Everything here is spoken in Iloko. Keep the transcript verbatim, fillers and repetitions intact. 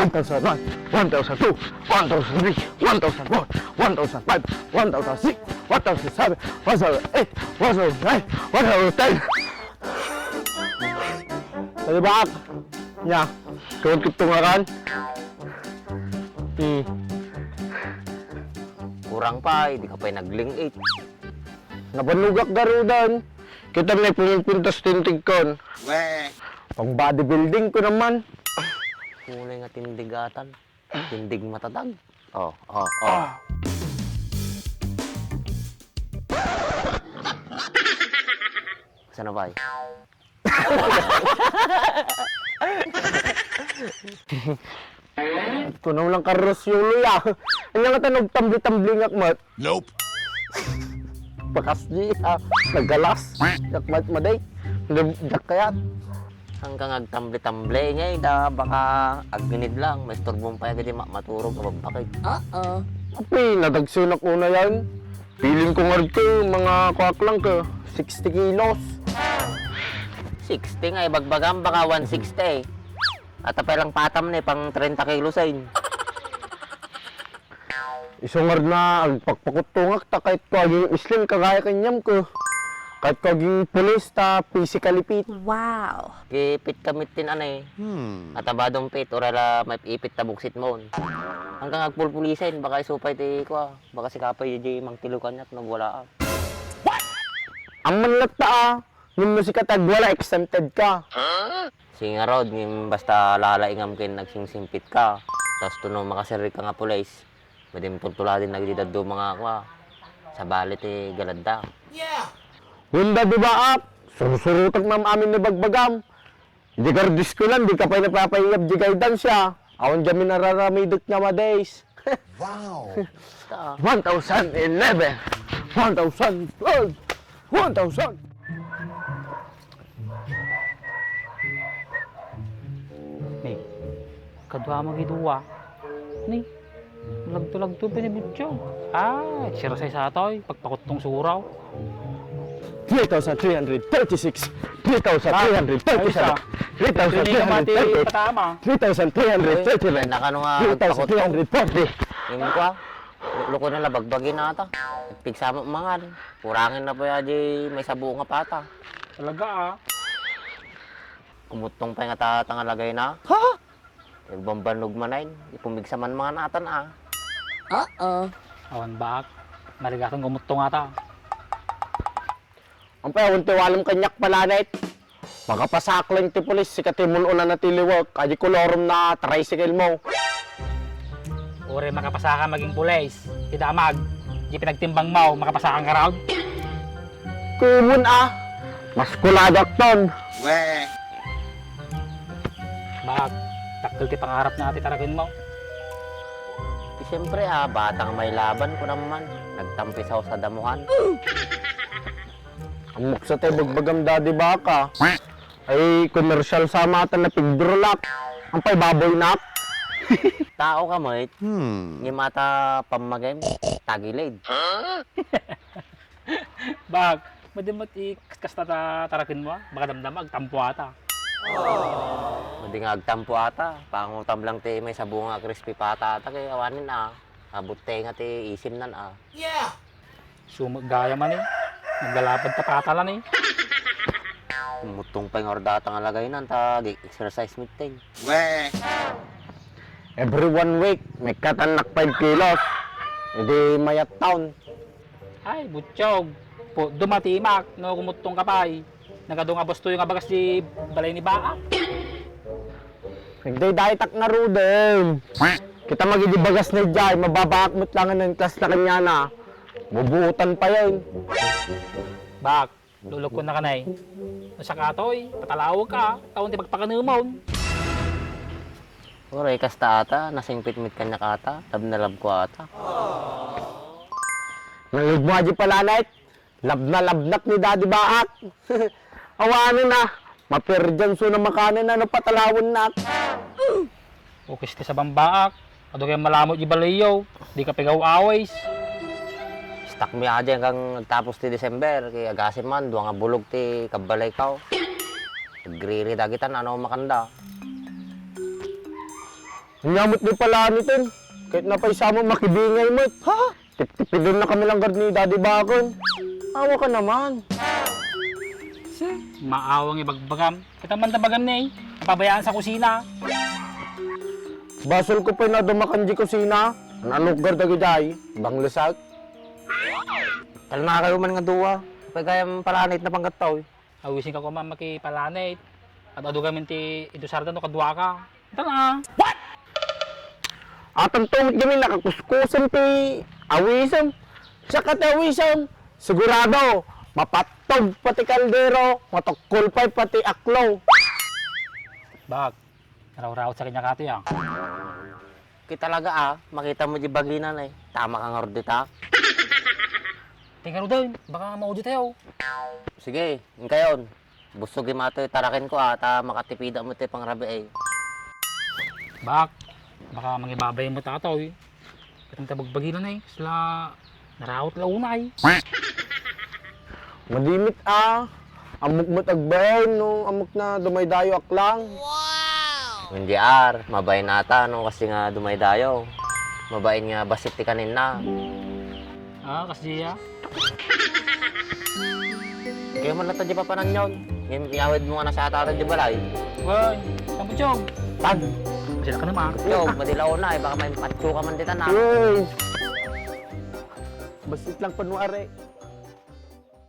One thousand one, one thousand two, one thousand three, one thousand four, one thousand five, one thousand six, one thousand seven, one thousand eight, one thousand nine, one thousand ten. Ano ba? Nya, kung kitong akan? Hmm. Kurang pa, eh, di ka pa'y nagling-eight. Nabanugak garudan. Kita may pumipintas tintig kon. Weh. Pang bodybuilding ko naman. Kulay nga tindigatan. Tindig matatag. Oh, oh, oh. Ah. Sana ba? Kuno lang Carlos Yulo ya. Anya nga tanog tambli-tambli nga akmat. Nope. Bakas di, ah, nagalas. Akmat maday. Diak kayat. Hanggang agtambli-tambli ngay da baka agginid lang, maisturbo pay agidi ma-, maturog a babbakid. Oo. Api, nadagsunak una yan. Feeling ko ngarud ko, mga kuak lang ko, sixty kilos. Sixty nga, ibagbagam, baka one sixty. At apay lang patam ni, pang treinta kilos ay. Isu ngarud na, agpakpakuttungak, ta kahit ko aging slim, kagaya kanyam ko. Kahit ko aging pulis, ta physically fit. Wow. Gipit kami tin anay. Hmm. At abadong fit, urala maipit ta buksit mo. Hanggang agpulpulisin, baka isupay ti, kua, baka sika pay di mangtilukan yak nagwala. What? Amman latta, ah. Ngem no sika ti agwala, exempted ka. Singarod, ngem basta lalaingam ken agsingsingpit ka. Tas tuno makasirri ka nga pulis, madim tultuladin dagiti dadduma nga kua. Sabali ti galadda. Ngem da di baak, sursurutek mam-amin ni bagbagam. Idi gardisko lan, di ka pay napapaiyab di guidance ya. Awan diamin araramidek nga madays. Wow! One thousand eleven, one thousand twelve, one thousand. Ni, kadua mo gidua. Ni, lagto-lagto pinibutyo. Ah, sira say satoy, pagpakuttong suraw. Three thousand three hundred thirty-six, three thousand three hundred thirty-seven, three thousand three hundred thirty-eight, three thousand three hundred thirty-nine, nakano nga three thousand three hundred forty. Yung kwa, lukon na labagbagi na ata. Pigsama mangan. Kurangin na pa ya di may sabo nga pata. Talaga, ah. Kumuttong pay nga ta-, tangalagay na. Ha? Agbambannog manen, ipumigsa man mangan atan, ah. Oo. Awan baak, narigaton kumuttong ata. Ampay, awan ti walem kaniak, Palanet. Makapasaak laeng ti pulis, sika ti mun-una na ti liwek, adi kolorom na tricycle mo. Uray makapasakam aging pulis, ti damag, di pinagtimbang mo, makapasakan ka raw? Kumon a, maskuladak ton. Weh. Baak, dakkel ti pangarap na ti taraken mo. Ti siempre a, batang mailaban, kunam man, nagtampisaw sa damuhan. Ammok sa tay bagbagam, Daddy Baka. Ay, komersyal sa mata na pigdurlak. Ampay baboy nak. Tao ka, mate. Hmm. Ngem ata pammagem, tagilid. Bak, madi met i-, kasta ta-, taraken mo, ah. Baka damdama, agtampo ata. Madi nga agtampo ata. Pangutam lang ti may sabunga crispy pata ata kay awanen, ah. Abot tenga ti isim nan, ah. Yeah! Sumagayam man, eh. Naglalapad ta patalan, eh. Kumuttong pay nga urdata nga lagaynan, ta ag-exercise meeting. Weh! Every one week, may katannak five kilos. Hindi mayat taon. Ay, butyog. Po, dumatimak, no, kumuttong ka pay. Nagadu nga bastoy nga bagas di balay ni Baak. Nagdaydayetak ngaruden. Kita magidi bagas na diay, mababaak met langen nga kasta kaniana. Bubuotan payen. Bak, lulukon na kanay. No sakatoy, patalawag ka, taon ti pagpakanemon. Uray, kasta ata, nasingpit met kaniak ata, love na love ko ata. Nalugmo adi pala, Night. Labnalabnak ni Daddy Baak. Awanen a, maperdian so na makanen a no patalawennak. Ukis ti sabambaak, adu ken malamut di baliyo, di ka pigaw awis. Istak mi adi hanggang agtapos ti December, kay agasem man, dua nga bulog ti kabbalaykaw. Agriri dagitan, ano makanda. Ania met di palaneten. Ket napay sa met makibingay met. Ha? Tiptipidennakami laeng ni Daddy Bakon. Awa ka naman. Maawa nga ibagbagam. Kita man ta bagam ni, napabayaan sa kusina. Basolko pay no dumakan di kusina. Naluggar dagidiay, banglesak. Talna kayo man nga dua. Apay gayam palanetna panggattaw. Awisenka koma makipalanit. Ad-adu gamin ti idusarda no kaduaka. Tala. What? Atanto met gamin nakakuskusen ti awisem. Saka ti awisem, sigurado, mapattog pati kaldero, matukkol pay pati aklo. Bak, narawrawat sa kanya katoy, ah. Ket talaga, ah, makita mo di bagina na, eh. Tama ka ngarud dita. Teka, Rudoy, baka maudio tayo. Sige, inkayon. Busog imatoy taraken ko, ah, ta makatipida mo ti pangrabii. Bak, baka mangibabay mo tatoy. Katang tabagbagilan, eh. Sila narawat la unay. Madimit, ah. Ammok met agbain no ammok na dumaydayo aklang. Wendy R, mabain ata no kasi nga dumaydayo. Mabain nga bassit ti kaninna. Ah, kasi ya. Kaya man lang ta di papananyon. Ngem, iyawid mo nga nasata di balay. Wan, tambuchog. Tag! Sila ka naman. Yo, madilaw na, eh. Baka may patso ka man dita na. Uy! Bassit lang panuare.